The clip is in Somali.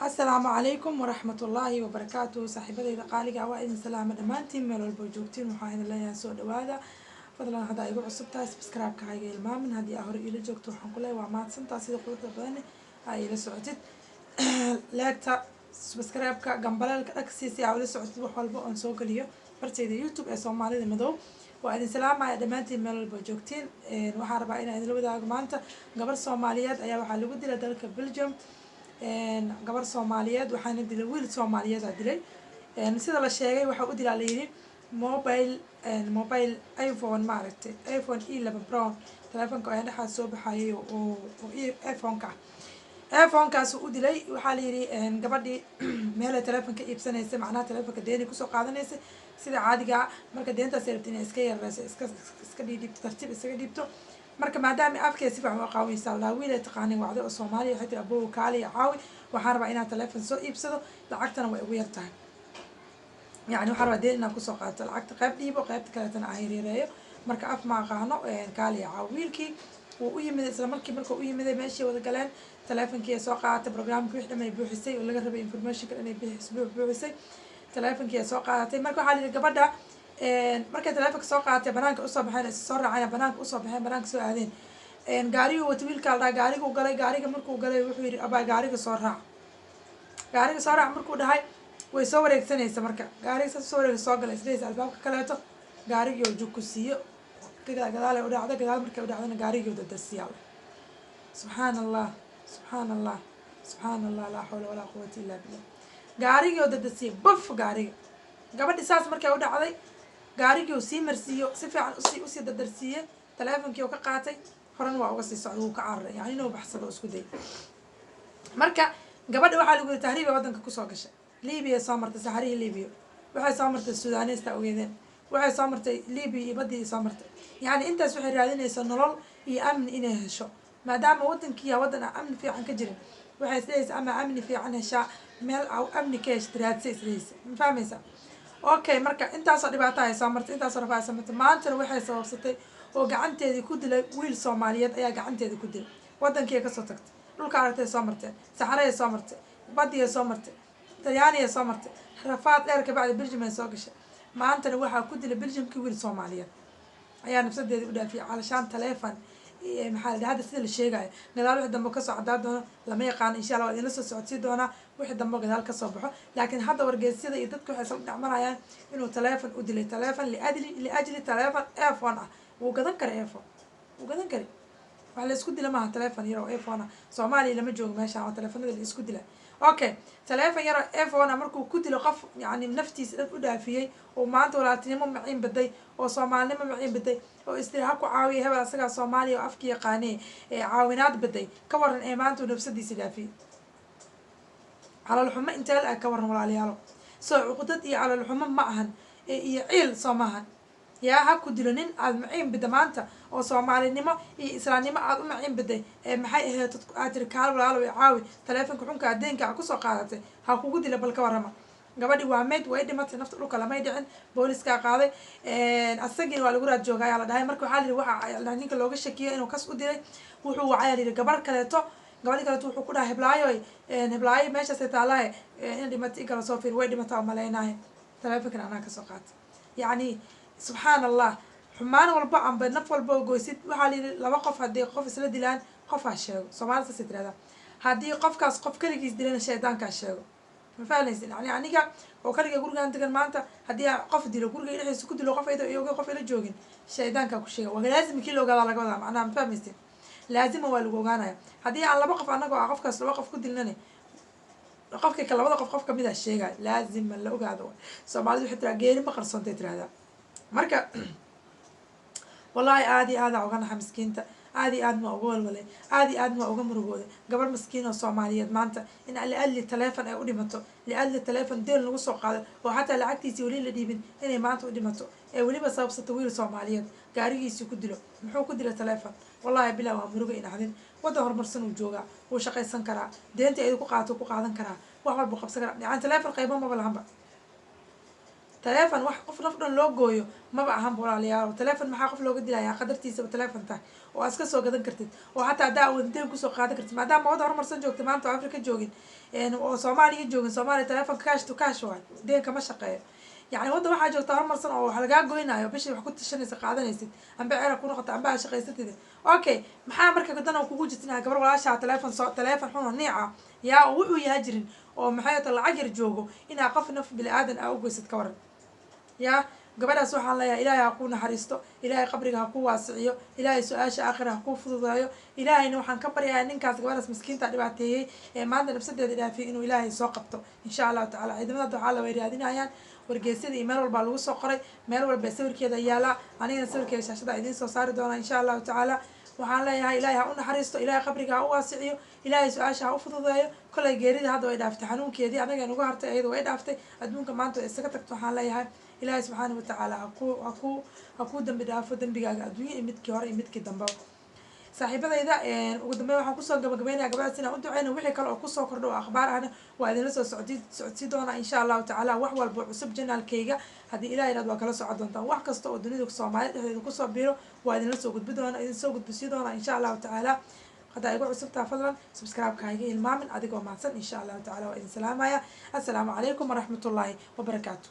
Asalaamu calaykum waraxmatullaahi wabarakaatu. Saaxiibadeyda qaaliga, waa idin salaama dhammaantiin meel walba joogtiin. Waxaa idin leeyahay soo dhawaada. Fadlan, haddaa igu cusub tahay, subscribe-ka hayga ilmaamin. Haddii aa hore iila joogto, waxaan ku leeyahay waa mahadsantaa sida quruxda badan aa iila socotid. Like-ta, subscribe-ka, gambaleelka dhagsi si aa ula socotid wax walba oon soo geliyo bartayda YouTube ee Soomaalida Madow. Waa idin salaamaya dhammaantiin meel walba joogtiin. Waxaan rabaa inaan idinla wadaago maanta gabar Soomaaliyeed ayaa waxaa lagu dilay dalka Belgium. Gabar Soomaaliyeed waxaana dilay wiil Soomaaliyeed aa dilay. Sida la sheegay, waxaa u dilaa layidhi mobile iPhone, maaragtay, iPhone 11 Pro, telefonka ayaa dhexaas soo baxayay oo iPhone-ka ah. iPhone-kaas u dilay. Waxaa layidhi gabadhii meelay telefonka iibsanaysa, macnaha telefonka deeni kusoo qaadanaysa sida caadigaa. Marka deentaas ay rabta inay iska yareyso, iska dhiidhiibto, tartiib isaga dhiibto. Marka maadaama afkeeda si fiican u aqaaweysa, laa wiil ay taqaanin wacday oo Soomaaliya. Waxay tiri: "Abow, kaaliya, caawi, waxaan rabaa inaan teleefon soo iibsado, lacagtana way ugu yar tahay. Yani waxaan rabaa deen inaan kusoo qaato, lacagta qayb dhiibo, qaybta kaleetana aan yareereeyo. Marka af ma aqaano, kaaliya caawi." Wiilkii wuu u yimid isla markii. Markuu u yimiday, meeshii wada galeen, teleefonkii ay soo qaadatay, programkii wix dhan ay buuxisay oo laga rabay, informationka dhan ay buuxisay, teleefonkii ay soo qaadatay. Marka waxaa la yidhi gabadha markay teleefonka soo qaadatay, banaanka usoo baxeen, is soo raaceen, banaanka usoo baxeen, banaanka soo aadeen, gaariguu wata wiilkaa la dhaha. Gaariguu galay. Gaariga markuu galay, wuxuu yidhi: "Abaa, gaariga soo raac, gaariga soo raac." Markuu dhahay, way soo wareegsanaysa. Marka gaariga saas soo wareegsa, soo galay, isdhehaysa albaabka kaleeto, gaarigii oo jug ku siiyo, gadaal ay u dhacday. Gadaal markay u dhacdana, gaarigii oo dadasiyaa. Subxaan Allah, subxaan Allah, subxaan Allah, laa xawla walaa quwata illa billah. Gaarigii oo dadasiya, buf, gaariga gabadhi saas markay u dhacday, gaarigii uu sii marsiiyo, si fiican usii dadarsiiye, teleefonkii oo ka qaatay, horena waa uga sii socday. Wuu ka cararay, yani inuu baxsado isku day. Marka gabadha waxaa lagu yiri tahriiba waddanka kusoo gashay. Libiya soo martay, saxarihii Libiya waxay soo martay, Sudanesta ogeedeen, waxay soo martay Libiya iyo baddii soo martay. Yacni intaas waxay raadinaysaa nolol iyo amni inay hesho, maadaama waddankiiya waddan aan amni fiican ka jirin. Waxay isdhehaysa ama amni fiican heshaa, meel amni ka hesha raadsay isdhehaysa. Ma fahmaysa? Okay, marka intaasoo dhibaato ay soo martay, intaasoo rafaa ay soo martay, maantana waxay sababsatay oo gacanteedii ku dilay wiil Soomaaliyeed ayaa gacanteedii ku dilay. Waddankii kasoo tagtay, dhulka aragtay soo marteen, saxarayay soo martay, badiyay soo martay, Talyaaniyay soo martay, rafaad dheer kabacdi Belgium ay soo gashay. Maantana waxaa ku dilay Belgiumkii wiil Soomaaliyeed ayaa nafsadeeda u dhaafiyay calashaan taleefon. Maxaa la, hadda sida la sheegayo, gadaal wixii dambe kasoo cadaa doono lama yaqaano. Insha Allah waa idinla soo socodsii doonaa wixii dambe gadaal kasoo baxo. Laakiin hadda wargeysyada iyo dadka waxay isla dhexmarayaan inuu taleefon u dilay, taleefon liajli taleefon iPhone ah. Wuu gadan kara, iPhone wuu gadan kari. Wax la isku dila maaha taleefon yar oo iPhone ah. Soomaaliya lama joogo meeshaan oo taleefonada la isku dila. Okay, taleefon yar oo iPhone ah markuu ku dilo qof, yacni naftiisa dhan u dhaafiyey, oo maanta walaaltinimo maciin baday, oo soomaalinimo maciin baday, oo istiri ha ku caawiya hebel, asagaa Soomaaliya oo afki yaqaanee, ee caawinaad baday, ka waran ee maanta uu nafsadiisa dhaafiyey? Calool xumo intee la eg, ka waran, walaalayaalo? Soo cuqdad iyo calool xumo ma ahan iyo ciil? Soo maahan? Yaa ha ku dilo nin aada maciin bida maanta, oo soomaalinimo iyo islaamnimo aada u maciin biday, ee maxay ahayd, aad tiri: "Kaal walaalo, caawi," taleefonka xunka adeenka a kusoo qaadatay ha kugu dila. Bal ka warrama? Gabadhi waa mayd, way dhimatay, nafta dhulka lamay dhicin, booliiskaa qaaday. Asagiina waa lagu raad jooga ayaa la dhahay. Marka waxaa la yihi, waxa ninka looga shakiyay inuu kas u dilay, wuxuu wacay, la yihi, gabar kaleeto. Gabadhi kaleeto wuxuu ku dhahay: "Heblaayo, heblaayo, meeshaasay taalahe, in dhimatay in kala soo fiir, way dhimataa umaleynahay, taleefonkan anaa kasoo qaatay." Yacni subxaan Allah, xumaan walba amba naf walba oo goysid. Waxaa la yihi laba qof haddii qof isla dilaan, qof ha sheego. Soomaalida saasay tirahdaa. Haddii qofkaas qof keligiis dilana, shaydaankaa sheego. Ma fahmaysin? Yani aniga oo kaliga gurigaan degan maanta, haddii aan qof dilo, guriga dhexdiisa ku dilo, qof ayado iyoga qof ila joogin, shaydaankaa ku sheega. Waa laazim kii la ogaadaa laga wadaa macnaha. Ma fahmaysin? Laazima waa lagu ogaanaya. Haddii aan laba qof anagoo ah qofkaas laba qof ku dilnani, qofka ka labada qof qof kamid a sheegay, laazima la ogaado. Soomaalidu waxay tiraa: "Geeri ma qarsoontay," tirahdaa. Marka wallahi aada iyo aada uga naxa miskiinta, aada iyo aad ma uga walwalay, aada iyo aad ma uga murugooday gabar miskiin oo Soomaaliyeed maanta in liadli telefon ay u dhimato, liadli telefon deel lagu soo qaaday oo xataa lacagtiisii weli la dhiibin, inay maanta u dhimato, ee weliba sababsato wiil Soomaaliyeed gaarigiisii ku dilo. Muxuu ku dilay? Telefon. Wallahi bilaa waa muruga inaxdin. Waddan horumarsan uu joogaa, wuu shaqaysan karaa, deenta ayadu ku qaato ku qaadan karaa, wax walbuu qabsan karaa. Yani telefon qaybo maba lahanba. Taleefon wax qof naf dhan loo gooyo maba ahan, walaalayaal. Taleefon maxaa qof looga dilayaa? Qadartiisaba taleefon tahay oo aad iska soo gadan kartid, oo xataa haddaa awoodin kusoo qaadan kartid, maadaama wadda horumarsan joogta maanta oo Afrika joogin oo Soomaaliya joogin. Soomaaliya taleefonka cash to cash waay, deenka ma shaqeeyo. Yani wadda waxaa joogta horumarsan oo wax lagaa goynayo, bishii wax ku tashanaysa, qaadanaysid, amba ceera ku noqota, amba aad shaqaysatid. Okay, maxaa marka dan oo kugu jirta inaad gabar walaashaa taleefon soo, taleefon xun oo niica yaa oo wuxuu yaha jirin oo maxay ta lacag yar joogo, inaa qof naf bini aadan aa ugoysad? Ka waran yaa gabadhaas? Waxaan leeyahay, Ilaahay ha kuu naxariisto, Ilaahay qabriga ha kuu waasiciyo, Ilaahay su-aasha aakhira ha kuu fududeeyo. Ilaahayna waxaan ka baryayaa ninkaas gabadhaas miskiinta dhibaateeyey ee maanta nafsadeeda dhaafiyay inuu Ilaahay soo qabto, insha Allahu tacala. Ciidamada waxaa la way raadinayaan. Wargeysyada iyo meel walbaa lagu soo qoray, meel walba sawirkeeda yaalaa. Anigana sawirkeeda shaashada idiin soo saari doonaa, insha Allahu tacaala. Waxaan leeyahay, Ilaahay ha u naxariisto, Ilaahay qabriga ha u waasiciyo, Ilaahay su-aasha ha u fududeeyo. Kolay geerida hadda way dhaaftay xanuunkeedii, anaga nugu hartay, ayada way dhaaftay, adduunka maanta way isaga tagto. Waxaan leeyahay, Ilaahay subxaana watacaala haku dambi dhaafo dembigaaga adduunya iyo midkii hore iyo midkii dambeba. Saaxiibadayda, ugu dambeyn waxaan kusoo gabagabeynaya gabadhaas inaan u duceyno. Wixii kale oo kusoo kordho oo akhbaar ahna waa idinla soo socodsii doonaa, insha Allahu tacaala. Wax walba cusub channelkayga, haddii Ilah yiraahdo, waa kala socon doontaan. Wax kasta oo dunida Soomaalida dhexdeeda kusoo biro waa idinla soo gudbi doona, idin soo gudbisii doonaa, insha Allahu tacaala. Haddaa igu cusubtaa, fadlan subscribe-ka ha iga hilmaamin, adigoo mahadsan. Insha Allahu tacala waa idin salaamaya. Assalaamu calaykum waraxmatullaahi wabarakaatu.